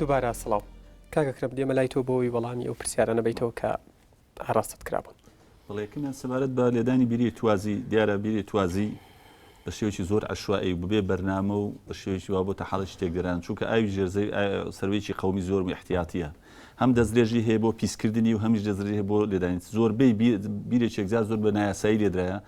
دووبارە سڵاو کاک ئەکرەم دێمە لای تۆ بۆ ئەوەی وەڵامی ئەو پرسیارانە بەیتەوە کە ئاراستەت کرابوون. بەڵێ یەکەمیان سەبارەت بە لێدانی بیری توازی دیارە بیری توازی بە شێوەیەکی زۆر عەشوایی و بەبێ بەرنامە و بە شێوەیەکی وا بۆتە حاڵێکی تێکدەران چونکە ئاوی ژێرزەوی سەروەیەکی قەومی زۆر و ئیحتیاتیە هەم دەستدرێژی هەیە بۆ پیسکردنی و هەمیش دەستدرێژی هەیە بۆ لێدانی زۆربەی بیرێکی یەکجار زۆر بە نایاسایی لێدرایە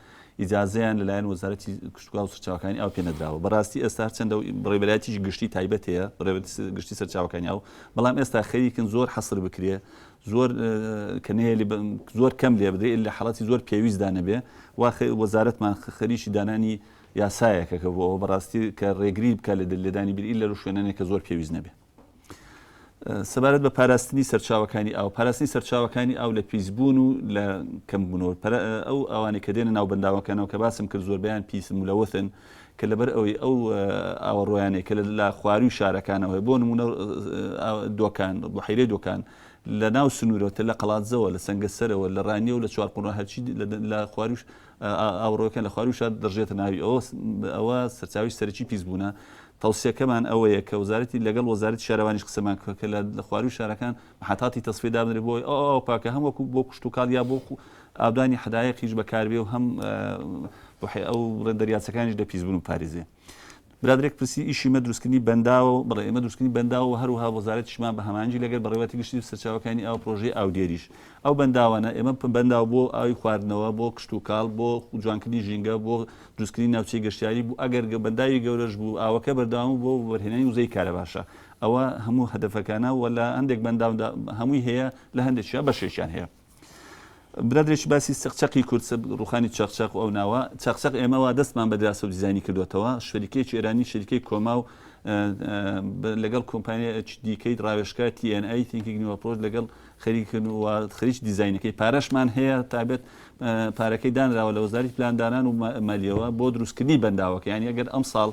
ئیجازەیان لەلایەن وەزارەتی کشتوکاڵ و سەرچاوەکانی ئاو پێنەدراوە بەڕاستی ئێستا هەرچەندە بەڕێوەبەرایەتیی گشتی تایبەت هەیە بەڕێوەبەرایەتی گشتی سەرچاوەکانی ئاو بەڵام ئێستا خەریکن زۆر حەسر بکرێ زۆر کە نەهێلی زۆر کەم لێ بدرێ لە حاڵەتی زۆر پێویستدا نەبێ وا وەزارەتمان خەریکی دانانی یاسایەکە کە بۆ ئەوە بەڕاستی کە ڕێگری بکە لە لێدانی بیر ئیلا لەو شوێنانێک کە زۆر پێویست نەبێ. سەبارەت بە پاراستنی سەرچاوەکانی ئاو، پاراستنی سەرچاوەکانی ئاو لە پیسبوون و لە کەمبوونەوە، ئەو ئاوانەی کە دێنە ناو بەنداوەکانەوە کە باسم کرد زۆربەیان پیسن ملەوەثن کە لەبەر ئەوەی ئەو ئاوەڕۆیانەی کە لە خوارووی شارەکانەوە هەیە بۆ نموونە دۆکان، بحیرەی دۆکان لە ناو سنوورەوە لە قەڵادزەوە لە سەنگەسەرەوە لە ڕانیە و لە چوارقوڕنە هەرچی لە خوارووی ئاوەڕۆکان لە خوارووی شار دەڕژێتە ناوی ئەوە ئەوە سەرچاوی سەرەکی پیسبوونە تەوسیەکەمان ئەوەیە کە وەزارەتی لەگەڵ وەزارەتی شارەوانیش قسەمان کردوە کە لە خوارووی شارەکان محەتاتی تەسفیە دابنرێت بۆ ئەوەی ئەو ئاوە پاکە هەم وەکو بۆ کشتوکاڵ یا بۆ ئاودانی حەدایەقیش بەکاربێ و هەم ئەو بڵێن دەریاچەکانیش لە پیسبوون بپارێزێ. برادەرێک پرسی ئیشی مە دروستکردنی بەنداوە و بەڵێ ئێمە دروستکردنی بەنداوە و هەروەها وەزارەتیشمان بە هەماهەنگی لەگەل بەڕێوەبەرایەتی گشتی سەرچاوەکانی ئاو پرۆژەی ئاودێریش ئەو بەنداوانە ئێمە بەنداو بۆ ئاوی خواردنەوە بۆ کشتوکاڵ بۆ جوانکردنی ژینگە بۆ دروستکردنی ناوچەی گەشتیاری بوو ئەگەر بەنداوی گەورەش بوو ئاوەکە بەردەوام بوو بۆ وەبەرهێنانی وزەی کارەباشە ئەوە هەموو هەدەفەکانە و لە هەندێک بەنداودا هەمووی هەیە لە هەندێکیان بەشێکیان هەیە. برادرێکی باسی چەقچەقی کورد ڕوخانی چەقچەق و ئەو ناوە چەقچەق ئێمە وا دەستمان بە دراسە و دیزاینی کردوێتەوە شەریکەیەکی ئێرانی شەریکەی کۆما و لەگەڵ کۆمپانیایەکی دیکەی ڕاوێژکار TNA Thinking New Approach لەگەڵ خەریکن و خەریکی دیزاینەکەی پارەشمان هەیە تابێت پارەکەی دانراوە لە وەزارەتی پلاندانان و مالیەوە بۆ دروستکردنی بەنداوەکە یانی ئەگەر ئەمساڵ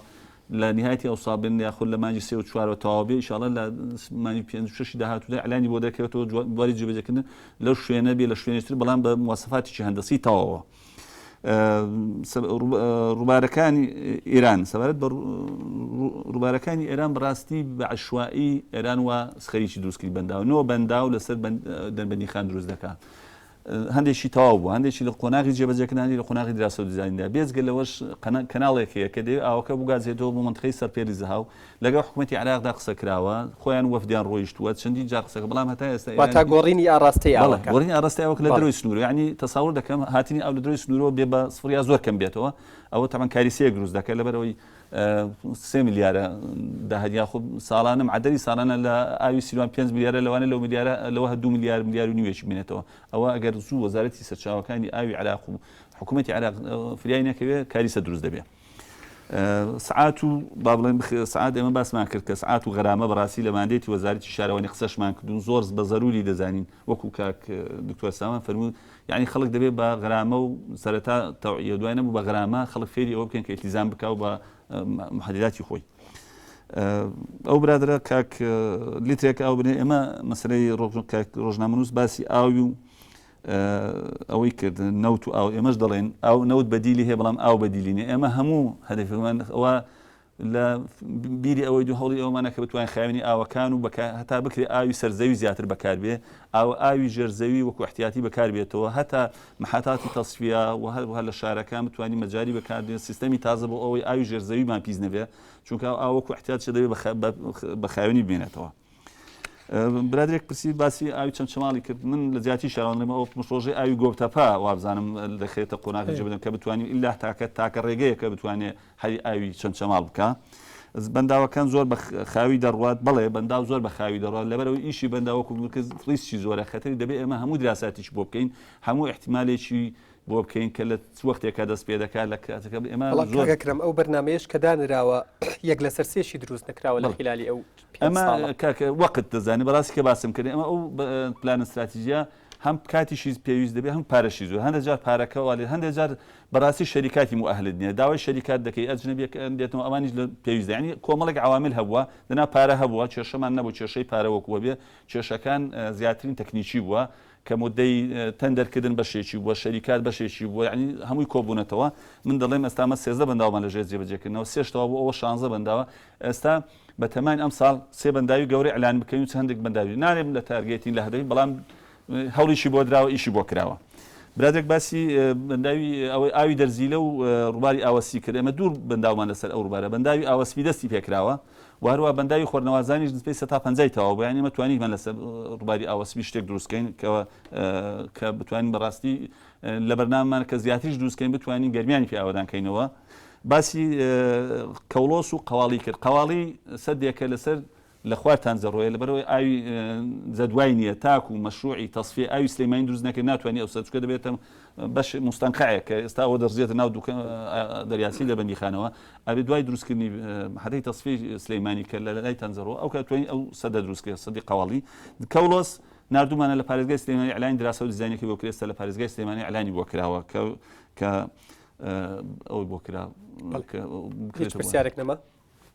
لە نهایەتی ئەوساڵ بن یاخود لە مانگی سێ و چوارەوە تەواو بێ ئیشاڵە لە مانگی پێنج و شەشی داهاتوودا ئیعلانی بۆ دەکرێتەوە بواری جێبەجێکردن لەو شوێنە بێ لە شوێنێکی تر بەڵام بە مواسەفاتێکی هەندەسی تەواوە. ڕووبارەکانی ئێران سەبارەت بە ڕووبارەکانی ئێران بەڕاستی بە عشوایی ئێران وا خەریکی دروستکردنی بەنداو نۆ بەنداو لەسەر دەربەندیخان دروست دەکات هەندێکی تەواو بوو هەندێکی لە قۆناغی جێبەجێکردن هەندێکی لە قۆناغی دراسە و دیزایندا بێجگە لەوەش کەناڵێک هەیە کە دەیەوێت ئاوەکە بگوازێتەوە بۆ مەنتقەی سەرپێلی زەهاو لەگەڵ حکومەتی عێراقدا قسە کراوە خۆیان وەفدیان ڕۆیشتووە چەندین جار قسەکە بەڵام هەتا ئێستا ئێران واتا گۆڕینی ئاڕاستەی بەڵێ ئاوەکە گۆڕینی ئاڕاستەی ئاوەکە لە بەڵێ دەرەوەی سنوورە یانی تەساور دەکەم هاتنی ئاو لە دەرەوەی سنوورەوە بێ بە سفر یا زۆر کەم بێتەوە ئەوە تەبعەن کاریسەیەک دروست دەکات لەبەرئەوەی سێ ملیارە داهات یاخود ساڵانە معدەلی ساڵانە لە ئاوی سیروان 5 ملیارە لەوانە لەو ملیارە لەوە دو ملیار ملیار و نیوێکی بمێنێتەوە ئەوە ئەگەر زوو وەزارەتی سەرچاوەکانی ئاوی عراق و حکوومەتی عراق فریای نەکەوێت کاریسە دروست دەبێت. سعات و با بڵێن سعات ئێمە باسمان کرد کە سعات و غەرامە بەڕاستی لە mandate ی وەزارەتی شارەوانی قسەشمان کردون زۆر بە زەروری دەزانین وەکو کاک دکتۆر سامان فەرموو یعنی خەڵک دەبێت بە غەرامە و سەرەتا تەوعیە دوای نەبوو بە غەرامە خەڵک فێری ئەوە بکەن کە ئیلتیزام بکا و بە محدداتی خۆی ئەو برادرە کاک لیترێک ئاو بنێ ئێمە مەسلەی ڕۆژنامەنووس باسی ئاوی و ئەوەی کرد نەوت و ئاو ئێمەش دەڵێن ئاو نەوت بەدیلی هەیە بەڵام ئاو بەدیلی نیە ئێمە هەموو هەدەفەکەمان ئەوە لە بیری ئەوەی دوو هەوڵی ئەومانە کە بتوانین خاوێنی ئاوەکان و هەتا بکرێ ئاوی سەرزەوی زیاتر بەکاربێ ئاو ئاوی ژێرزەوی وەکو احتیاتی بەکاربێتەوە هەتا محەتاتی تەسفیە و هەروەها لە شارەکان بتوانین مەجاری بەکاردێن سیستەمی تازە بۆ ئەوەی ئاوی ژێرزەویمان پیس نەبێ چونکە ئاو وەکو احتیاط دەبێ بە خاوێنی بمێنێتەوە. برادرێک پرسی باسی ئاوی چەمچەماڵی کرد من لە جیاتی شاران دەڵێم ئەو پڕۆژەی ئاوی گۆپتەپە وابزانم دەخرێتە قۆناغی جێبەجێ کە بتوانین ئیلا تاکە تاکە ڕێگەیە کە بتوانێ هەری ئاوی چەمچەماڵ بکە بەنداوەکان زۆر بە خاوی دەڕوات بەڵێ بەنداو زۆر بە خاوی دەڕوات لەبەرەوەی ئیشی بەنداوەکو ڕیسکی زۆرە خەتەری دەبێ ئێمە هەموو دراساتیش بۆ بکەین هەموو احتیمالێکی بۆ بکەین کە لە چ وەختێکا دەست پێ دەکات لە کاتەکە ئێمە بەڵام زۆر کاک ئەکرەم ئەو بەرنامەیەش کە دانراوە یەک لەسەر سێشی دروست نەکراوە لە بەڵێ. خیلالی ئەو پێنج ئەمە ساڵە. کاک وەقت دەزانێ بەڕاستی کە باسم کرد ئێمە ئەو پلانە ستراتیژیە هەم کاتیشی پێویست دەبێ هەم پارەشی زۆر هەندێک جار پارەکە وا لێ هەندێک جار بەڕاستی شەریکاتی موئەهلت نییە داوای شەریکات دەکەی ئەجنەبیەک دێتەوە ئەوانیش لە پێویست یعنی کۆمەڵێک عوامل هەبووە دەنا پارە هەبووە کێشەمان نەبوو کێشەی پارە وەکووە بێ کێشەکان زیاترین تەکنیکی بووە. کە مودەی تەندەرکردن بەشێکی بووە، شەریکات بەشێکی بووە، یانی هەمووی کۆبوونەتەوە. من دەڵێم ئێستا ئەمە 13 بەنداومان لە ژێر جێبەجێکردنەوە، سێش تەواو بوو، ئەوە 16 بەنداوە. ئێستا بە تەماین ئەمساڵ سێ بەنداوی گەورە ئیعلان بکەین و چ هەندێک بەنداوی نارێم لە target ین لە هەدەفین، بەڵام هەوڵیشی بۆ دراوە، ئیشی بۆ کراوە. برادێک باسی بەنداوی ئەوەی ئاوی دەرزیلە و ڕووباری ئاوەسی کرد. ئێمە دوو بەنداومان لەسەر ئەو ڕووبارە، بەنداوی ئاوەسپی دەستی پێکراوە و هەروەها بەنداوی خۆرنەوازانیش نزیکەی 50% تەواو بوو. یانی ئێمە توانیمان لەسەر ڕووباری ئاوەسپی شتێک دروست کەین کە بتوانین بەڕاستی لە بەرنامەمان کە زیاتریش دروست کەین بتوانین گەرمیانی پێ ئاوەدان کەینەوە. باسی کەوڵۆس و قەواڵی کرد. قەواڵی سەدێکە لەسەر لە خوار تانجەڕۆیە لەبەرئەوەی ئاوی جەدوای نییە تاکو مەشروعی تەسفیە ئاوی سلێمانی دروست نەکرێت ناتوانانی ئەو سەر چونکە دەبێتە بەش مستەنقعێک کە ئێستا ئەوە دەڕزێتە ناو دوکە دەریاچەی دەربەندیخانەوە ئەبێ دوای دروستکردنی حەتەی تەسفیەی سلێمانی کە لە لای تەنجەڕۆ ئەو کات توانین ئەو سەدە دروست کرد سەدی قەواڵی کەوڵۆس ناردومانە لە پارێزگای سلێمانی ئەلانی دراسە و دیزاینەکەی بۆ کرێ ئێستا لە پارێزگای سلێمانی ئەلانی بۆ کراوە کە کە ئەوەی بۆ کرا هیچ پرسیارێک نەما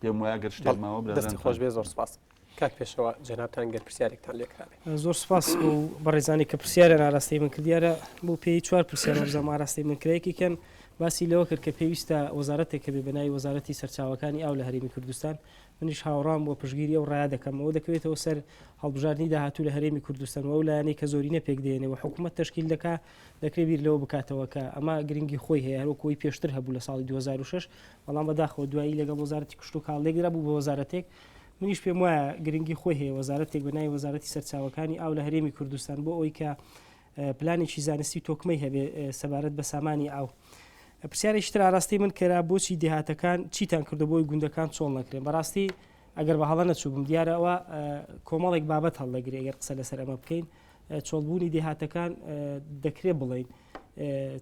پێم وایە گەر شتێک ماوە برادەران دەستی خۆش بێ زۆر سپاس کاک پێشەوا جەنابتان گەر پرسیارێکتان لێ کرابێ. زۆر سپاس بۆ بەڕێزانی کە پرسیاریان ئاراستەی من کرد دیارە بۆ پێی چوار پرسیار وابزانم ئاراستەی من کرا یەکێکیان باسی لەوە کرد کە پێویستە وەزارەتێک هەبێ بە ناوی وەزارەتی سەرچاوەکانی ئاو لە هەرێمی کوردستان منیش هاوڕام و پشتگیری ئەو ڕایە دەکەم ئەوە دەکەوێتەوە سەر هەڵبژاردنی داهاتوو لە هەرێمی کوردستان و ئەو لایەنەی کە زۆرینە پێک دێنێ و حکوومەت تەشکیل دەکا دەکرێت بیر لەوە بکاتەوە کە ئەمە گرنگی خۆی هەیە هەروەکو ئەوەی پێشتر هەبوو لە ساڵی 2006 بەڵام بەداخەوە دوایی لەگەڵ وەزارەتی کشتوکاڵ لێکدرا بوو بە وەزارەتێک، منیش پێم وایە گرنگی خۆی هەیە وەزارەتێک بە ناوی وەزارەتی سەرچاوەکانی ئاو لە هەرێمی کوردستان بۆ ئەوەی کە پلانێکی زانستی تۆکمەی هەبێ سەبارەت بە سامانی ئاو. پرسیارێکی تر ئاراستەی من کرا بۆچی دێهاتەکان چیتان کردو بۆی گوندەکان چۆڵ نەکرێن بەڕاستی ئەگەر بە هەڵە نەچووبم دیارە ئەوە کۆمەڵێک بابەت هەڵدەگرێ ئەگەر قسە لەسەر ئەمە بکەین چۆڵبوونی دێهاتەکان دەکرێت بڵین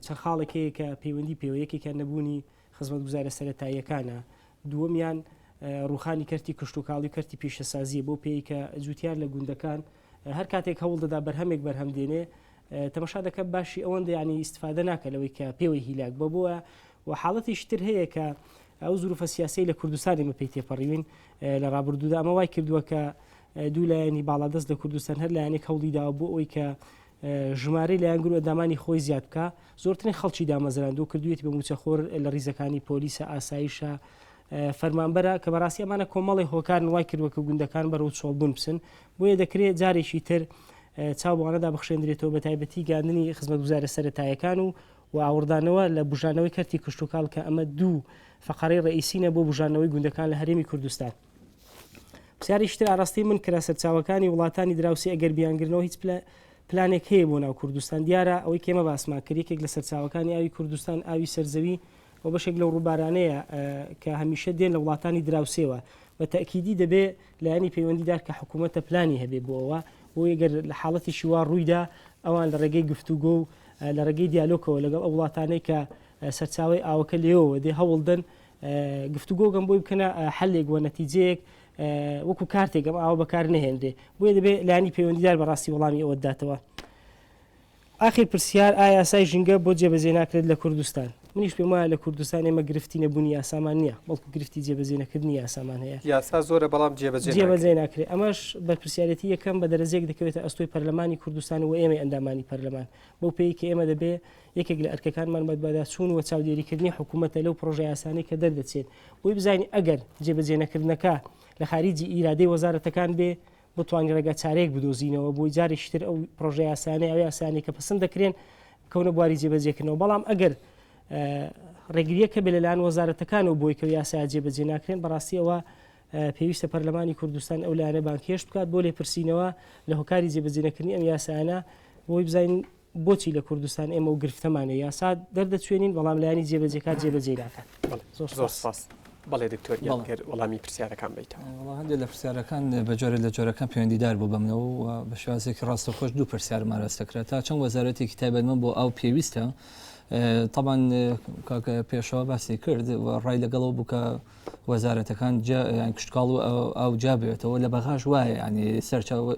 چەند خاڵێک هەیە کە پەیوەندی پێوە یەکێکیان نەبوونی خزمەتگوزارە سەرەتاییەکانە، دووەمیان ڕووخانی کەرتی کشتوکاڵی و کەرتی پیشەسازییە بەو پێیەی کە جووتیار لە گوندەکان هەر کاتێک هەوڵ دەدا بەرهەمێک بەرهەم دێنێ تەمەشا دەکە باشی ئەوەندە ینی ئیسفادە ناکە لەوەی کە پێوەی هیلاک بە بۆە و حاڵەتیش تر هەیە کە ئەو زروفە سیاسی لە کوردستانی مە پێی تێپەڕیوین لە ڕابردوودا ئەمە وای کردووە کە دوو لایەنی باڵادەست لە کوردستان هەر لایەنێک هەوڵی داوە بۆ ئەوی کە ژمارەی لایەنگر و ئەندامانی خۆی زیاد بکا، زۆرترین خەڵکی دامەزراندووە، کردوویەتی بە مووچەخۆر لە ڕیزەکانی پۆلیسە، ئاسایشە، فەرمانبەرە، کە بەڕاستی ئەمانە کۆمەڵێ هۆکارن وای کردووە کە گوندەکان بەرەو چۆڵبوون بچن، بۆیە دەکرێ جارێکی تر چاو بەوانەدا بخشێندرێتەوە بەتایبەتی گەیاندنی خزمەتگوزارە سەرەتایەکان و و ئاوڕدانەوە لە بوژانەوەی کەرتی کشتوکاڵ کە ئەمە دوو فەقەرەی ڕەئیسینە بۆ بوژاندنەوەی گوندەکان لە هەرێمی کوردستان. پرسیارێکی تر ئاراستەی من کرا سەرچاوەکانی وڵاتانی دراوسێ ئەگەر بیانگرنەوە هیچ پلانێک هەیە بۆ ناو کوردستان دیارە ئەوەی کێمە باسمان کرد یەکێک لە سەرچاوەکانی ئاوی کوردستان ئاوی سەرزەوی و بەشێک لەو ڕووبارانەیە کە هەمیشە دێن لە وڵاتانی دراوسێوە بە تەکیدی دەبێ لایەنی پەیوەندیدار کە حکوومەتە پلانی هەبێ بۆ ئەوە بۆ ئەگەر لە حاڵەتێکی وا ڕوویدا ئەوان لە ڕێگەی گفتوگۆ و لە ڕێگەی دیالۆکەوە لەگەڵ ئەو وڵاتانەی کە سەرچاوەی ئاوەکە لێوەوە دێ هەوڵدەن گفتوگۆگەم بۆی بکەنە حەلێک وە نەتیجەیەک وەکو کارتێک ئەم ئاوە بەکار نەهێنرێ بۆیە دەبێ لایەنی پەیوەندیدار بەڕاستی وەڵامی ئەوە داتەوە. ئاخیر پرسیار ئایا یاسای ژینگە بۆ جێبەجێ ناکرێت لە کوردستان؟ منیش پێم وایە لە کوردستان ئێمە گرفتی نەبوونی یاسامان نییە بەڵکو گرفتی جێبەجێ نەکردنی یاسامان هەیە. یاسا زۆرە بەڵام جێبەجێ ناکرێت. جێبەجێ ناکرێت ئەمەش بەرپرسیارێتی یەکەم بە دەرەجەیەک دەکەوێتە ئەستۆی پەرلەمانی کوردستان و ئێمەی ئەندامانی پەرلەمان بەو پێیەی کە ئێمە دەبێ یەکێک لە ئەرکەکانمان بەدواداچوون و چاودێریکردنی حکوومەتە لەو پڕۆژەیاسانەی کە دەردەچێت بۆی بزانین ئەگەر جێبەجێنەکردنەکە لە خاریجی ئیرادەی وەزارەتەکان بێ بتوانین ڕێگا چارەیەک بدۆزینەوە بۆی جارێکی تر ئەو پڕۆژەیاسانەی ئەو یاسانەی کە پەسند دەکرێن بکەونە بواری جێبەجێکردنەوە بەڵام ئەگەر ڕێگرییەکە بێ لەلایەن وەزارەتەکانەوە بۆی کە یاسا جێبەجێ ناکرێن بەڕاستی ئەوە پێویستە پەرلەمانی کوردستان ئەو لایەنە بانگهێشت بکات بۆ لێپرسینەوە لە هۆکاری جێبەجێنەکردنی ئەم یاسایانە بۆی بزانین بۆچی لە کوردستان ئێمە و گرفتەمان هەیە یاسا دەردەچوێنین بەڵام لایەنی جێبەجێکار جێبەجێی ناکات. بەڵێ زۆر زۆر سپاس. بەڵێ دکتۆر گیان گەر وەڵامی پرسیارەکان بەیتەوە. وەڵا هەندێک لە پرسیارەکان بە جۆرێک لە جۆرەکان پەیوەندیدار بوو بە منەوە و بە شێوازێکی ڕاستەوخۆش دوو پرسیارم ئاراستە کرا تا چەند وەزارەتێکی تایبەتمەند بۆ ئاو پێویستە تەبان کاک پێشەوا باسی کرد و ڕای لەگەڵەوە بوو کە وەزارەتەکان یان کشتکاڵ و ئاو جیا بێتەوە لە بەغاش وایە ینی سەرچاوە.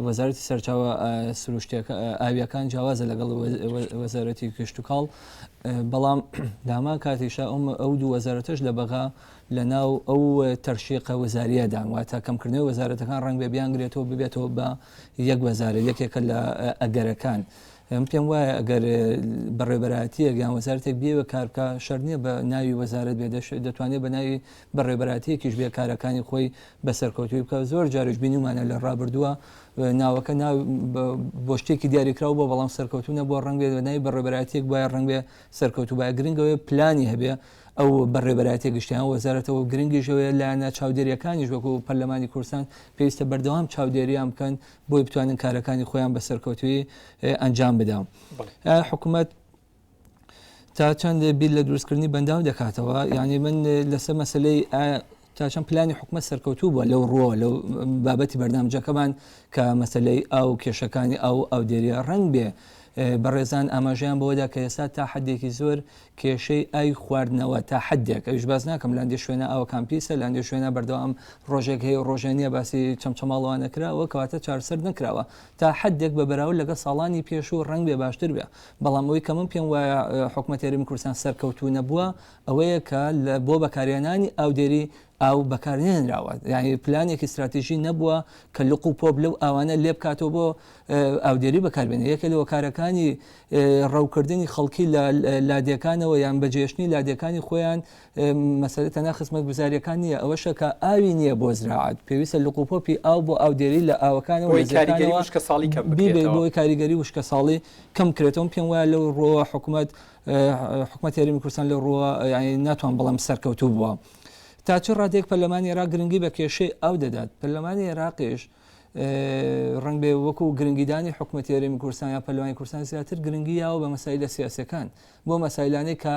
وەزارەتی سەرچاوە سروشتیەکە ئاویەکان جیاوازە لەگەڵ وەزارەتی کشتتوکاڵ بەڵام دامان کاتیشە ئەو دوو وەزارەتەش لە بەغا لە ناو ئەو تەرشیقە وەزاریەدان واتە کەمکردنەوەی وەزارەتەکان ڕەنگ بێ بیانگرێتەوە ببێتەوە بە یەک وەزارەت یەکێکە لە ئەگەرەکان. من پێم وایە ئەگەر بەڕێوەبەرایەتییەک یان وەزارەتێک بیەوێ کار بکا شەرت نییە بە ناوی وەزارەت بێ دەتوانێت بە ناوی بەڕێوەبەرایەتییەکیش بێ کارەکانی خۆی بە سەرکەوتووی بکا زۆر جاریش بینیومانە لە ڕابردووە ناوەکە ناو بۆ شتێکی دیاریکراو بووە بەڵام سەرکەوتوو نەبووە ڕەنگ بێ بە ناوی بەڕێوەبەرایەتییەک وایە ڕەنگ بێ سەرکەوتوو بایە گرنگ ئەوەیە پلانی هەبێ ئەو بەڕێوەبەرایەتیە گشتیان وەزارەتەوە گرنگیش ئەوەیە لایەنە چاودێریەکانیش وەکو پەرلەمانی کوردستان پێویستە بەردەوام چاودێریان بکەن بۆی بتوانن کارەکانی خۆیان بە سەرکەوتوی ئەنجام بدا حکوومەت تا چەند بیر لە دروستکردنی بەنداو دەکاتەوە یعنی من لەسەر مەسلەی تا چەند پلانی حکومەت سەرکەوتوو بووە لەو ڕووەوە لەو بابەتی بەرنامجەکەمان کە مەسلەی ئاو کێشەکانی ئاو ئاودێریە ڕەنگ بێ بەڕێزان ئاماژەیان بەوەدا کە ئێستا تا حدێکی زۆر کێشەی ئاوی خواردنەوە تا حدێک ئەویش باس ناکەم لە هەندێک شوێنە ئاوەکان پیسە لە هەندێک شوێنە بەردەوام ڕۆژێک هەیە و ڕۆژێ نییە باسی چەمچەماڵەوە نەکراوە کەواتە چارەسەر نەکراوە تا حدێک بە بەراورد لەگەڵ ساڵانی پێشوو ڕەنگ بێ باشتر بێ بەڵام ئەوەی کە من پێم وایە حکومەتی هەرێمی کوردستان سەرکەوتوو نەبووە ئەوەیە کە بۆ بەکارهێنانی ئاودێری ئاو بەکارنێنراوە یعنی پلانێکی ستراتیژی نەبووە کە لق و پۆپ لەو ئاوانە لێ بکاتەوە بۆ ئاودێری بەکاربێنێ یەکێ لە هۆکارەکانی ڕەوکردنی خەڵکی لە لادێکانەوە یان بەجێشتنی لادێکانی خۆیان مەسەلە تەنها خزمەتگوزاریەکان نییە ئەوەشە کە ئاوی نییە بۆ زراعەت پێویستە لق و پۆپی ئاو بۆ ئاودێری لە ئاوەکانەوە بۆی کاریگەری وشکەساڵی کەم بکرێتەوە بۆی کاریگەری وشکەساڵی کەم بکرێتەوە پێم وایە لەو ڕووەوە حکومەت حکومەتی هەرێمی کوردستان لەو ڕووە یانی ناتوان بڵێم سەرکەوتوو بووە تا چ ڕادەیەک پەرلەمانی عێراق گرنگی بە کێشەی ئاو دەدات پەرلەمانی عێراقیش ڕەنگ بێ وەکو گرنگیدانی حکوومەتی هەرێمی کوردستان یا پەرلەمانی کوردستان زیاتر گرنگی یاوە بە مەسایلە سیاسەکان بۆ مەسایلانەی کە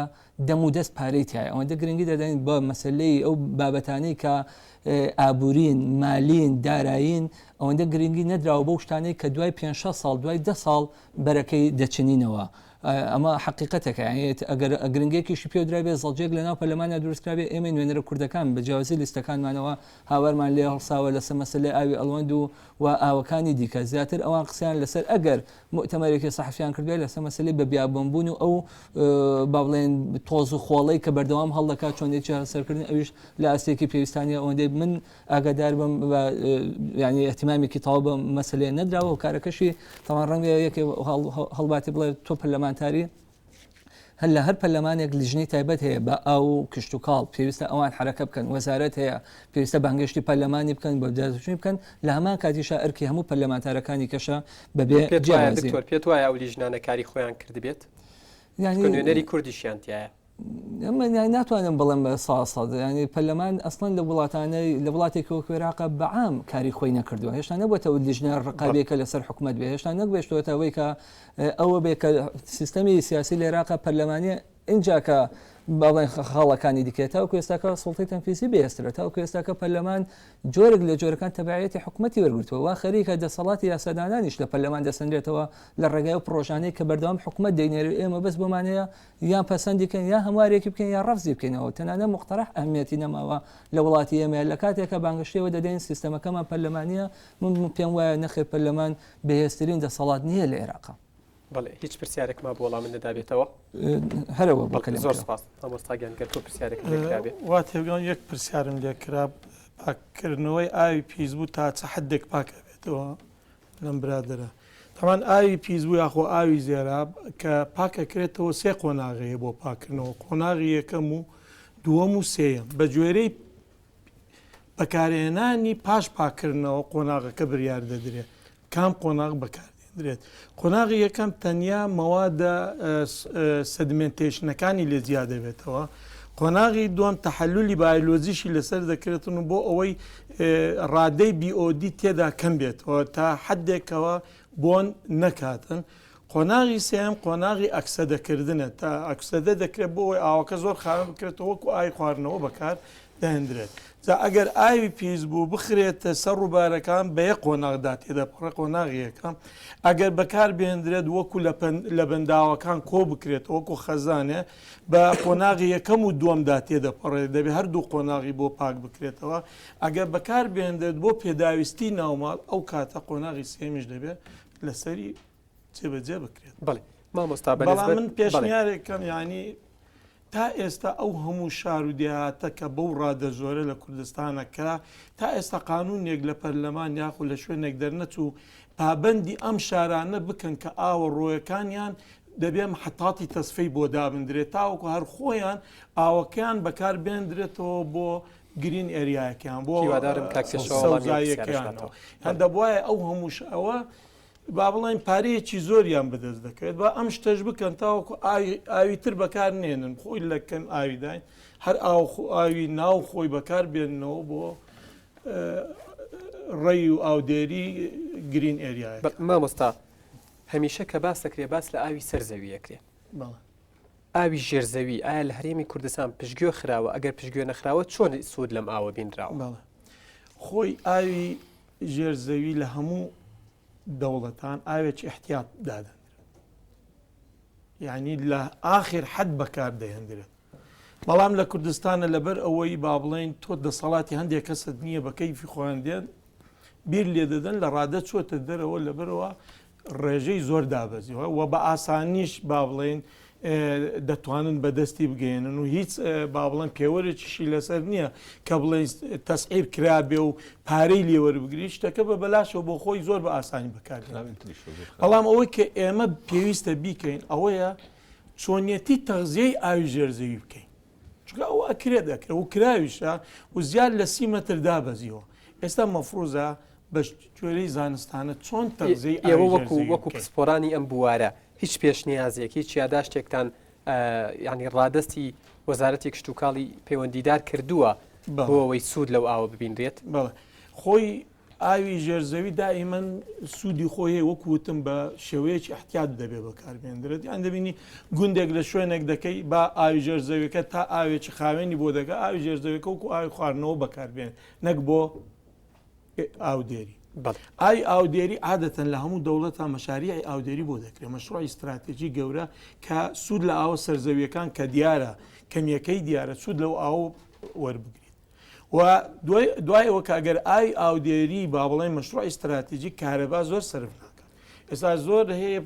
دەم و دەست پارەی تایە ئەوەندە گرنگی دەدەین بە مەسلەی ئەو بابەتانەی کە ئابوورین مالین دارایین ئەوەندە گرنگی نەدراوە بەو شتانەی کە دوای 5 ساڵ دوای ده ساڵ بەرەکەی دەچنینەوە ئەمە حەقیقەتێکە یانی ئەگەر گرنگێکیشی پێ درابێ زەڵجێک لە ناو پەرلەمانە دروستکرابێ ئێمەی نوێنەرە کوردەکان بە جیاوازی لیستەکانمانەوە هاوارمان لێ هەڵساوە لەسەر مەسەلەی ئاوی ئەڵوەند و و ئاوەکانی دیکە زیاتر ئەوان قسەیان لەسەر ئەگەر موئتەمەرێکی سەحەفیان کردبێ لەسەر مەسەلەی بە بیابانبوون و ئەو با بڵێن تۆز و خۆڵەی کە بەردەوام هەڵدەکات چۆنیەتی چارەسەرکردن ئەویش لە ئاستێکی پێویستانیە ئەوەندەی من ئاگادار بم بە یعنی اهتمامێکی تەواو بە مەسلەیە نەدراوە هۆکارەکەشی تەوان ڕەنگە یەکێ هەڵباتی بڵێ تۆ پەرلەمانتاری هەر لە هەر پەرلەمانێک لیژنەی تایبەت هەیە بە ئاو و کشتتوکاڵ پێویستە ئەوان حرەکە بکەن وەزارەت هەیە پێویستە بانگێشتی پەرلەمانی بکەن بە دەرچوونی بکەن لە هەمان کاتیشا ئەرکی هەموو پەرلەمانتارەکانی کەشە بەبێ دکتۆر پێت وایە ئەو لیژنانە کاری خۆیان کردبێت یعنی نوێنەری کوردیشیان تایە من ناتوانم بڵێم بە سا سەد ینی پەرلەمان ئەسڵەن لە وڵاتانەی لە وڵاتێکی وەکو عێراقە بەعام کاری خۆی نەکردووە هێشتا نەبووەتە لیژنە ڕقابیەکە لەسەر حکومت بێ هێشتا نەگوێشتوەتە ئەوەی کە ئەوە بێ کە سیستەمی سیاسی لە عێراقە پەرلەمانیە اینجا کە باڵێن خاڵەکانی دیکە تاوکو ئێستاکە سوڵتەی تەنفیزی بەهێزترە تاوکو ئێستاکە پەرلەمان جۆرێک لە جۆرەکان تەبعیەتی حکومەتی وەرگرتووە وا خەریکە دەسەڵاتی یاسادانانیش لە پەرلەمان دەسەنرێتەوە لە ڕێگای ئەو پڕۆژانەی کە بەردەوام حکومەت دەینێرێ ئێمە بەس بۆمان هەیە یان پەسەندی بکەین یا هەموارێکی بکەین یا ڕەفزی بکەینەوە تەنانەت مقتەرح ئەهمیەتی نەماوە لە وڵاتی ئێمە لە کاتێکە بانگەشەیەوە دەدەین سیستەمەکەمان پەرلەمانیە من پێم وایە نەخێر پەرلەمان بەهێزترین دەسەڵات نییە لە عێراقا. بەڵێ هیچ پرسیارێک مابوو وەڵامت نەدابێتەوە؟ هەرەوە بۆ کەلێم زۆر سپاس مامۆستا گیان گەر تۆ پرسیارێکت لێ کرابێ. وا تێبگەم یەک پرسیارم لێ کرا پاککردنەوەی ئاوی پیسبوو تا چ حدێک پاک ئەبێتەوە؟ لەم برادەرە. تەبعەن ئاوی پیس بوو یاخۆ ئاوی زێراب کە پاک ئەکرێتەوە سێ قۆناغ هەیە بۆ پاککردنەوە قۆناغی یەکەم و دووەم و سێیەم بە گوێرەی بەکارهێنانی پاش پاککردنەوە قۆناغەکە بریار دەدرێت کام قۆناغ بەکاردێنرێت قۆناغی یەکەم تەنیا مەوادە سەدمنتێشنەکانی لێ جیا دەبێتەوە قۆناغی دووەم تەحەلولی بایلۆجیشی لەسەر دەکرێتن و بۆ ئەوەی ڕادەی BOD تێدا کەم بێتەوە تا حدێکەوە بۆن نەکاتن. قۆناغی سێم قۆناغی ئەکسەدەکردنە تا ئەکسەدە دەکرێت بۆ ئەوەی ئاوەکە زۆر خاوێن بکرێتەوە وەکو ئاوی خواردنەوە بەکار. دەهێندرێت. جا ئەگەر ئاوی پیس بوو بخرێتە سەر ڕووبارەکان بە یەک قۆناغدا تێدەپەڕێ قۆناغی یەکەم ئەگەر بەکار بهێندرێت وەکو لە بەنداوەکان کۆ بکرێت وەکو خەزانێ بە قۆناغی یەکەم و دووەمدا تێدەپەڕێت دەبێ هەردوو قۆناغی بۆ پاک بکرێتەوە ئەگەر بەکار بهێندرێت بۆ پێداویستی ناوماڵ ئەو کاتە قۆناغی سێمیش دەبێت لەسەری جێبەجێ بکرێت. بەڵێ مامۆستا بەڵام من پێشنیارێکم یانی تا ئێستا ئەو هەموو شار و دێهاتە کە بەو ڕادە زۆرە لە کوردستانە کرا تا ئێستا قانونێک لە پەرلەمان یاخو لە شوێنێک دەرنەچوو پابەندی ئەم شارانە بکەن کە ئاوە ڕۆیەکانیان دەبێ محەتاتی تەسفەی بۆ دابندرێت تاوەکو هەر خۆیان ئاوەکەیان بەکار بێندرێتەوە بۆ گرین ئێریایەکەیان بۆ هیوادارم کاک پێشەوا وەڵامی ئەو پرسیارەش سەوزاییەکەیانەوە باتەوە. هەر دەبوایە ئەو هەمووش ئەوە با بڵێین پارەیەکی زۆریان بەدەست دەکەوێت با ئەم شتەش بکەن تاوەکو ئاوی ئاوی تر بەکار نێنن خۆی لە کەم ئاویداین هەر ئاو ئاوی ناو خۆی بەکار بێننەوە بۆ ڕێی و ئاودێری گرین ئێریایە مامۆستا هەمیشە کە باس دەکرێ باس لە ئاوی سەر زەوی ئەکرێ ئاوی ژێر زەوی ئایا لە هەرێمی کوردستان پشتگوێ خراوە ئەگەر پشتگوێ نەخراوە چۆن سوود لەم ئاوە بینراوە خۆی ئاوی ژێر زەوی لە هەموو دەوڵەتان ئاوێکی احتیاط دادەنرێت یعنی لە ئاخر حەد بەکار دەهێندرێت بەڵام لە کوردستانە لەبەر ئەوەی با بڵێن تۆ دەسەڵاتی هەندێک کەست نییە بە کەیفی خۆیان دێن بیر لێ دەدەن لە ڕادە چۆتە دەرەوە لەبەرەوە ڕێژەی زۆر دابەزیوە و بە ئاسانیش با بڵێین دەتوانن بەدەستی بگەێنن و هیچ با بڵێن پێوەرێکیشی لەسەر نییە کە بڵێن تەسعیر کرابێ و پارەی لێوەربگری شتەکە بە بەلاشەوە بۆ خۆی زۆر بە ئاسانی بەکار بەڵام ئەوەی کە ئێمە پێویستە بیکەین ئەوەیە چۆنیەتی تەغزیەی ئاوی ژێرزەوی بکەین چونکە ئەوە ئەکرێت ئەکرێت و کراویشە و زیاد لە سی مەتر دابەزیوە ئێستا مەفروزە بە گوێرەی زانستانە چۆن تەغزیەی ئێوە وەکو وەکو پسپۆرانی ئەم بوارە هیچ پێشنیازێک هیچ یاداشتێکتان ینی ڕادستی وەزارەتی کشتتوکاڵی پەیوەندیدار کردووە بۆ ئەوەی سوود لەو ئاوە ببینرێت خۆی ئاوی ژێر زەوی دائیمەن سوودی خۆی هەیە وەکو وتم بە شێوەیەکی احتیاط دەبێ بەکاربێندرێت یان دەبینی گوندێک لە شوێنێک دەکەی با ئاوی ژێر زەویەکە تا ئاوێکی خاوێنی بۆ دەکە ئاوی ژێر زەویەکە وەکو ئاوی خواردنەوە بەکاربێن نەک بۆ ئاودێری ئاوی ئاودێری عادەتەن لە هەموو دەوڵەتە مەشاریعی ئاودێری بۆ دەکرێت مەشروعی استراتێژی گەورە کە سوود لە ئاوە سەرزەویەکان کە دیارە کەمیەکەی دیارە سوود لەو ئاو وەربگریت و دوای دوای ئەوە کە ئەگەر ئاوی ئاودێری با بڵێین مەشروعی ستراتیجی کارەبا زۆر سەرف ناکات ئێستا زۆر هەیە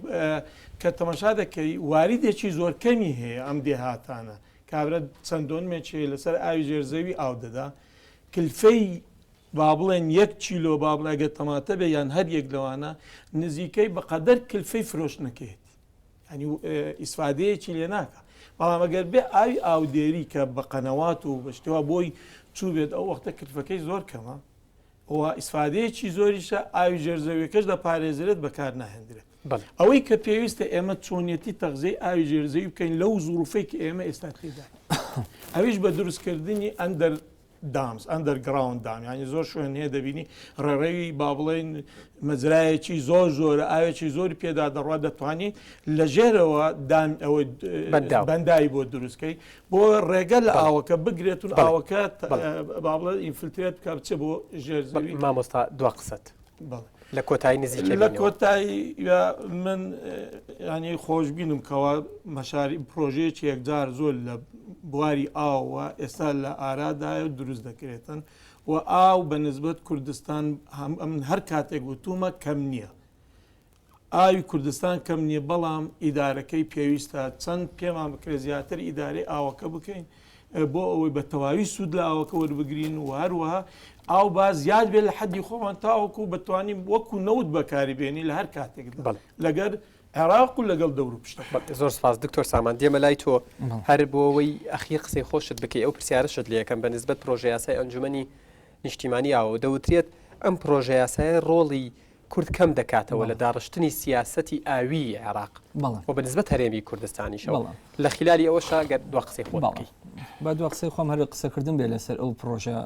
کە تەماشا دەکەی واریدێکی زۆر کەمی هەیە ئەم دێهاتانە کابرا چەند دۆنمێکی هەیە لەسەر ئاوی ژێرزەوی ئاو دەدا کلفەی با بڵێن یەک کیلۆ با بڵێ ئەگەر تەماتە بێ یان هەر یەک لەوانە نزیکەی بەقەدەر کلفەی فرۆشتنەکەیەتی یانی ئیسفادەیەکی لێ ناکا بەڵام ئەگەر بێ ئاوی ئاودێری کە بە قەنەوات و بە شتەوە بۆی چوو بێت ئەو وەختە کلفەکەی زۆر کەمە و ئیسفادەیەکی زۆریشە ئاوی ژێرزەویەکەش دەپارێزرێت بەکار ناهێندرێت ئەوەی کە پێویستە ئێمە چۆنیەتی تەغزیەی ئاوی ژێرزەوی بکەین لەو زروفەی کە ئێمە ئێستا تێدا ئەویش بە دروستکردنی under dams، Underground dam، یانی زۆر شوێن هەیە دەبینی ڕێڕەوی با بڵێین مەجرایەکی زۆر زۆرە ئاوێکی زۆری پێدا دەڕوا دەتوانی لە ژێرەوە dam ئەوەی بەنداوی بۆ دروستکەی بۆ ڕێگە لە ئاوەکە بگرێت و ئاوەکە با بڵێن infiltrate بکە بچێ بۆ ژێر زەوی مامۆستا دوا قسەت. بەڵێ. لە کۆتایی نزیکە لە کۆتایی من ینی خۆشببینم کەوا مەشاری پرۆژەیەکی یەکجار زۆر لە بواری ئاوە ئێستا لە ئارادایە و دروست دەکرێتن و ئاو بە نسبەت کوردستان هەم ئەمن هەر کاتێک وتومە کەم نییە ئاوی کوردستان کەم نییە بەڵام ئیدارەکەی پێویستە چەند پێمان بکرێت زیاتر ئیدارەی ئاوەکە بکەین بۆ ئەوەی بە تەواوی سوود لە ئاوەکە وەربگرین و هەروەها ئاو با زیاد بێت لە حەدی خۆمان تاوەکو بتوانین وەکو نەوت بەکاری بێنی لە هەر کاتێکدا لەگەر عێراق و لەگەڵ دەور و پشتەکە. زۆر سپاس دکتۆر سامان دێمە لای تۆ هەر بۆ ئەوەی ئەخیر قسەی خۆشت بکەی ئەو پرسیارەشت لێ یەکەم بە نسبەت پرۆژەیاسای ئەنجومەنی نیشتیمانی ئاوەوە دەوترێت ئەم پرۆژەیاسایە ڕۆڵی کورد کەم دەکاتەوە لە داڕشتنی سیاسەتی ئاویی عێراق و بە نسبەت هەرێمی کوردستانیشەوە لە خیلالی ئەوەشا گەر دوا قسەی خۆت بکەی. با دوا قسەی خۆم هەر قسەکردن بێ لەسەر ئەو پرۆژە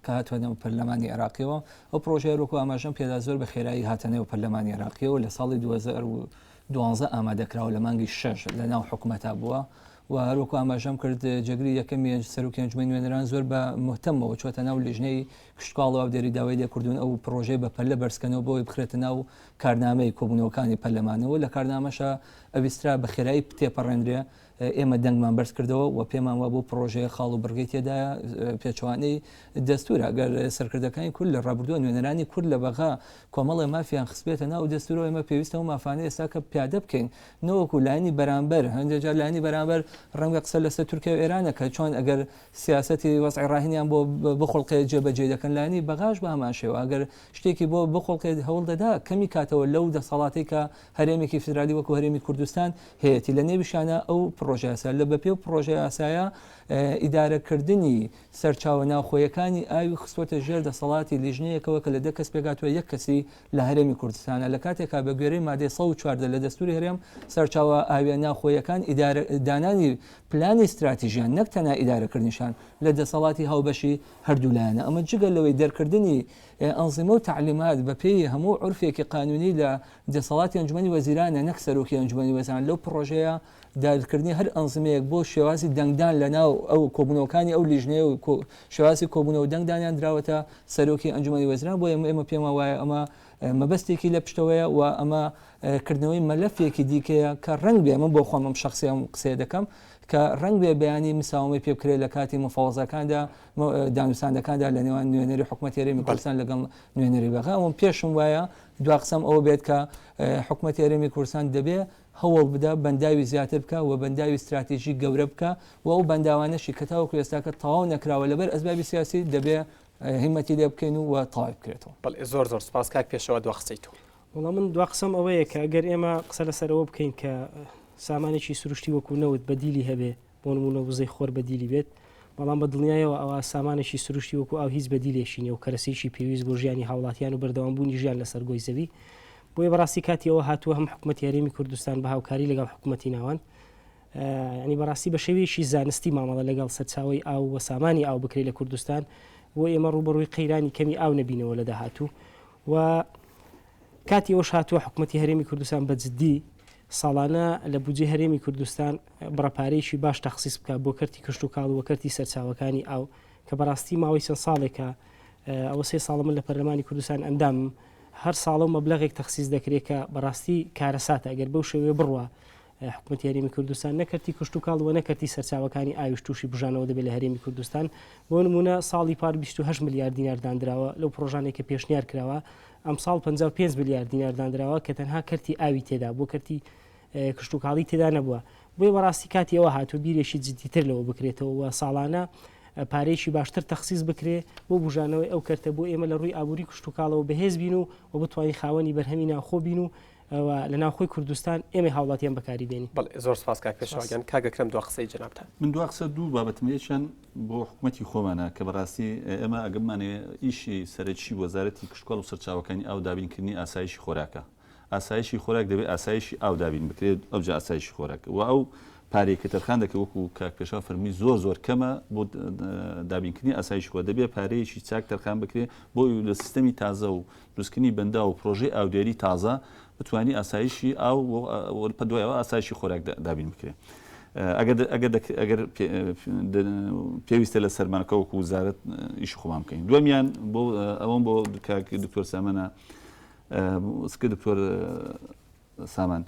کە هاتووە نێو پەرلەمانی عێراقیەوە ئەو پرۆژەیە وەکو ئاماژەم پێدا زۆر بە خێرایی هاتە نێو پەرلەمانی عێراقیەوە لە ساڵی 2012 ئامادەکراوە لە مانگی شەش لە ناو حکومەتا بووە. و هەروەکو ئاماژەم کرد جێگری یەکەمی سەرۆکی ئەنجومەنی نوێنەران زۆر بە مهتەمەوە چۆتە ناو لیژنەی کشتوکاڵ و ئاودێری داوای لێکردوون ئەو پڕۆژەی بە پەلە بەرزکەنەوە بۆ ئەوەی بخرێتە ناو کارنامەی کۆبوونەوەکانی پەرلەمانەوە لە کارنامەشا ئەویسترا بە خێرایی تێپەڕێنرێ ئێمە دەنگمان بەرز کردەوە و پێمان وابوو پڕۆژەیە خاڵ و بڕگەی تێدایە پێچەوانەی دەستورە ئەگەر سەرکردەکانی کورد لە ڕابردووە نوێنەرانی کورد لە بەغا کۆمەڵێ مافیان خستبێتە ناو دەستورەوە ئێمە پێویستە ئەو مافانە ئێستا کە پیادە بکەین نەوەکو لایەنی بەرامبەر هەندێک جار لایەنی بەرامبەر ڕەنگە قسە لەسەر تورکیا و ئێرانە کە چۆن ئەگەر سیاسەتی وەزعی ڕاهنیان بۆ بخوڵقێ جێبەجێ دەکەن لایەنی بەغاش بە هەمان شێوە ئەگەر شتێکی بۆ بخوڵقێت هەوڵ دەدا کەمی کاتەوە لەو دەسەڵاتەی کە هەرێمێکی فیدرالی وەکو هەرێمی کوردستان هەیەتی لە نێویشانە ئەو پڕۆژەیاسا لە بەپێ و پڕۆژەیاسایە ئیدارەکردنی سەرچاوە ناوخۆیەکانی ئاوی خستووەتە ژێر دەسەڵاتی لیژنەیەکەوە کە لە دە کەس پێکهاتووە یەک کەسی لە هەرێمی کوردستانە لە کاتێکا بە گوێرەی مادەی 114 لە دەستوری هەرێم سەرچاوە ئاویە ناوخۆیەکان ئیدارە دانانی پلانی ستراتیژیان نەک تەنها ئیدارەکردنیشان لە دەسەڵاتی هاوبەشی هەردوو لایەنە ئەمە جگە لەوەی دەرکردنی ئەنزیمە و تەعلیمات بە پێی هەموو عورفێکی قانونی لە دەسەڵاتی ئەنجومەنی وەزیرانە نەک سەرۆکی ئەنجومەنی وەزیران لەو پڕۆژەیە داگیرکردنی هەر ئەنزمەیەک بۆ شێوازی دەنگدان لە ناو ئەو کۆبوونەوەکانی ئەو لیژنەیە و شێوازی کۆبوونەوە دەنگدانیان دراوەتە سەرۆکی ئەنجومەنی وەزیران بۆیە ئێمە پێمان وایە ئەمە مەبەستێکی لە پشتەوەیە و ئەمە کردنەوەی مەلەفێکی دیکەیە کە ڕەنگ بێ من بۆ خۆم ئەم شخصی ئەم قسەیە دەکەم کە ڕەنگ بێ بەیانی مساومەی پێ بکرێت لە کاتی مفاوەزەکاندا دانوستاندەکاندا لە نێوان نوێنەری حکوومەتی هەرێمی کوردستان لەگەڵ نوێنەری بەغا ئەوم پێشم وایە دوا قسەم ئەوە بێت کە حکوومەتی هەرێمی کوردستان دەبێ هەوڵ بدە بەنداوی زیاتر بکا و بەنداوی ستراتیژی گەورە بکا و ئەو بەنداوانەشی کە تاوەکو ئێستاکە تەواو نەکراوە لەبەر ئەسبابی سیاسی دەبێ هیمەتی لێ بکەین و تەواوی بکرێتەوە. بەڵێ زۆر زۆر سوپاس کاک پێشەوا دوا قسەی تۆ. وەڵا من دوا قسەم ئەوەیە کە ئەگەر ئێمە قسە لەسەر ئەوە بکەین کە سامانێکی سروشتی وەکو نەوت بەدیلی هەبێ بۆ نموونە وزەی خۆر بەدیلی بێت، بەڵام بە دڵنیایەوە ئەوا سامانێکی سروشتی وەکو ئاو هیچ بەدیلێکی نیە و کەرەسەیەکی پێویست بۆ ژیانی هاوڵاتیان و بەردەوامبوونی ژیان لەسەر گۆی زەوی. بۆیە بەڕاستی کاتی ئەوە هاتووە هەم حکومەتی هەرێمی کوردستان بە هاوکاری لەگەڵ حکومەتی ناوەند ینی بەڕاستی بە شێوەیەکی زانستی مامەڵە لەگەڵ سەرچاوەی ئاو و سامانی ئاو بکرێت لە کوردستان بۆ ئێمە ڕووبەڕووی قەیرانی کەمی ئاو نەبینەوە لە داهاتوو و کاتی ئەوەش هاتووە حکومەتی هەرێمی کوردستان بە جددی ساڵانە لە بودجەی هەرێمی کوردستان بڕە پارەیەکی باش تەخسیس بکات بۆ کەرتی کشتوکاڵ و کەرتی سەرچاوەکانی ئاو کە بەڕاستی ماوەی چەند ساڵێکە ئەوە سێ ساڵە من لە پەرلەمانی کوردستان ئەندامم هەر ساڵە و مەبلەغێک تەخسیس دەکرێت کە بەڕاستی کارەساتە ئەگەر بەو شێوەیە بڕوا حکومەتی هەرێمی کوردستان نە کەرتی کشتوکاڵ و نە کەرتی سەرچاوەکانی ئاویش تووشی بژانەوە دەبێت لە هەرێمی کوردستان بۆ نمونە ساڵی پار 28 ملیار دینار دانراوە لەو پرۆژانێک کە پێشنیار کراوە ئەمساڵ 55 ملیار دینار دانراوە کە تەنها کەرتی ئاوی تێدا بۆ کەرتی کشتوکاڵی تێدا نەبووە بۆیە بەڕاستی کاتی ئەوە هاتوو بیرێکی جدیتر لەوە بکرێتەوە و ساڵانە پارەیەکی باشتر تەخسیس بکرێ بۆ بژانەوەی ئەو کەرتە بۆ ئێمە لە ڕووی ئابووری کشتوکاڵەوە بەهێز بین و و بتوانین خاوەنی بەرهەمی ناوخۆ بین و و لە ناوخۆی کوردستان ئێمەی هاوڵاتیان بەکاری بێنین. بەڵێ زۆر سپاس کاک پێشەوا گیان. کاک ئەکرەم دوا قسەی جەنابتان. من دوا قسە دوو بابەتم یەکیان بۆ حکومەتی خۆمانە کە بەڕاستی ئێمە ئەگەر بمانەوێ ئیشی سەرەکی وەزارەتی کشتوکاڵ و سەرچاوەکانی ئاو دابینکردنی ئاسایشی خۆراکە ئاسایشی خۆراک دەبێت ئاسایشی ئاو دابین بکرێت ئەوجا ئاسایشی خۆراک و ئەو پارەی کە تەرخان دەکرێت وەکو کاک پێشەوا فەرمووی زۆر زۆر کەمە بۆ دابینکردنی ئاسایشی خۆراک دەبێت پارەیەکی چاک تەرخان بکرێت بۆ لە سیستەمی تازە و دروستکردنی بەنداو و پرۆژەی ئاودێری تازە بتوانی ئاسایشی ئاو و دوای ئەوە ئاسایشی خۆراک دابین بکرێت. ئەگەر ئەگەر ئەگەر پێویستە لە سەرمانەکە وەکو وزارەت ئیش خۆمان بکەین دووەمیان بۆ ئەوەم بۆ کاک دکتۆر سامانە سکە دکتۆر سامان،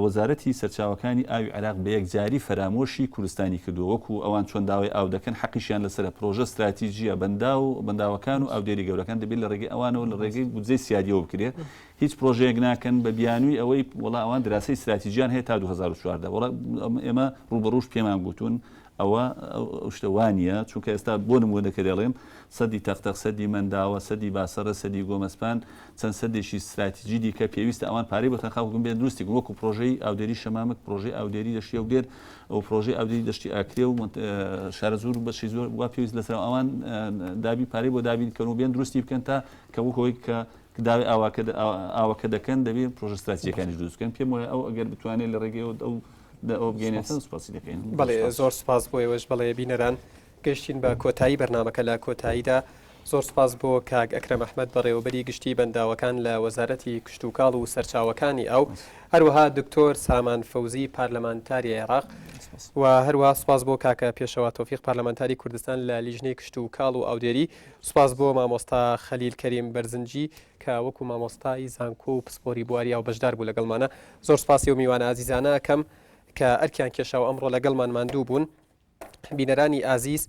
وەزارەتی سەرچاوەکانی ئاوی عێراق بە یەکجاری فەرامۆشی کوردستانی کردووە، وەکو ئەوان چۆن داوای ئاو دەکەن حەقیشیان لەسەرە، پرۆژە ستراتیجییە بەنداو بەنداوەکان و ئاودێری گەورەکان دەبێت لە ڕێگەی ئەوانەوە لە ڕێگەی بودجەی سیادیەوە بکرێت، هیچ پرۆژەیەک ناکەن بە بیانووی ئەوەی وەڵا ئەوان دراسەی ستراتیجیان هەیە تا 2014 وەڵا ئێمە ڕووبەڕووش پێمان گوتوون ئەوە ئەو شتە وا نییە، چونکە ئێستا بۆ نموونە کە دەڵێم سەدی تەقتەق، سەدی مەنداوە، سەدی باسەڕە، سەدی گۆمەسپان، چەند سەدێکی ستراتیجی دیکە پێویستە ئەوان پارەی بۆ تەرخان بکەن بێن دروستی بکەن وەکو پرۆژەی ئاودێری شەمامک، پرۆژەی ئاودێری دەشتی هەولێر و پرۆژەی ئاودێری دەشتی ئاکرێ و شارەزوور و بەشی زۆر وا پێویست لەسەر ئەوان دابین پارەی بۆ دابین بکەن و بێن دروستی بکەن تا کە وەکو ئەوەی کە داوای ئاواکە ئاوەکە دەکەن دەبێ پرۆژە ستراتیجیەکانیش دروست بکەن پێم وایە ئەو ئەگەر بتوانێت لە ڕێگەی ئەو ئەوە بگەینێتن سوپاسی دەکەین. بەڵێ زۆر سوپاس بۆ ئێوەش بەڵێ بینەران گەشتین بە کۆتایی بەرنامەکە لە کۆتاییدا زۆر سوپاس بۆ کاک ئەکرەم ئەحمەد بەڕێوەبەری گشتی بەنداوەکان لە وەزارەتی کشتوکاڵ و سەرچاوەکانی ئاو هەروەها دکتۆر سامان فەوزی پارلەمانتاری عێراق. و هەروەها سوپاس بۆ کاکە پێشەوا تۆفیق پارلەمانتاری کوردستان لە لیژنەی کشت و کاڵ و ئاودێری، سوپاس بۆ مامۆستا خەلیل کەریم بەرزنجی کە وەکو مامۆستای زانکۆ و پسپۆری بواری ئاو بەشدار بوو لەگەڵمانە. زۆر سوپاسی ئەو میوانە ئازیزانە ئەکەم کە ئەرکیان کێشا و ئەمڕۆ لەگەڵمان ماندوو بوون. بینەرانی ئازیز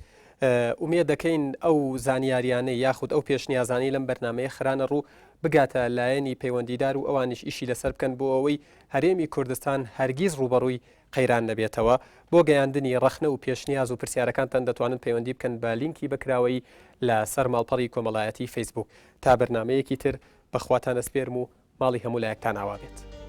ئومێد دەکەین ئەو زانیاریانەی یاخود ئەو پێشنیازانەی لەم بەرنمەیە خرانە ڕوو بگاتە لایەنی پەیوەندیدار و ئەوانیش ئیشی لەسەر بکەن بۆ ئەوەی هەرێمی کوردستان هەرگیز ڕووبەڕووی قەیران نەبێتەوە. بۆ گەیاندنی ڕەخنە و پێشنیاز و پرسیارەکانتان دەتوانن پەیوەندی بکەن بە لینکی بەکراوەیی لە سەر ماڵپەڕی کۆمەڵایەتی فەیسبووک. تا بەرنامەیەکی تر بە خواتان ئەسپێرم و ماڵی هەموو لایەکتان ئاوا بێت.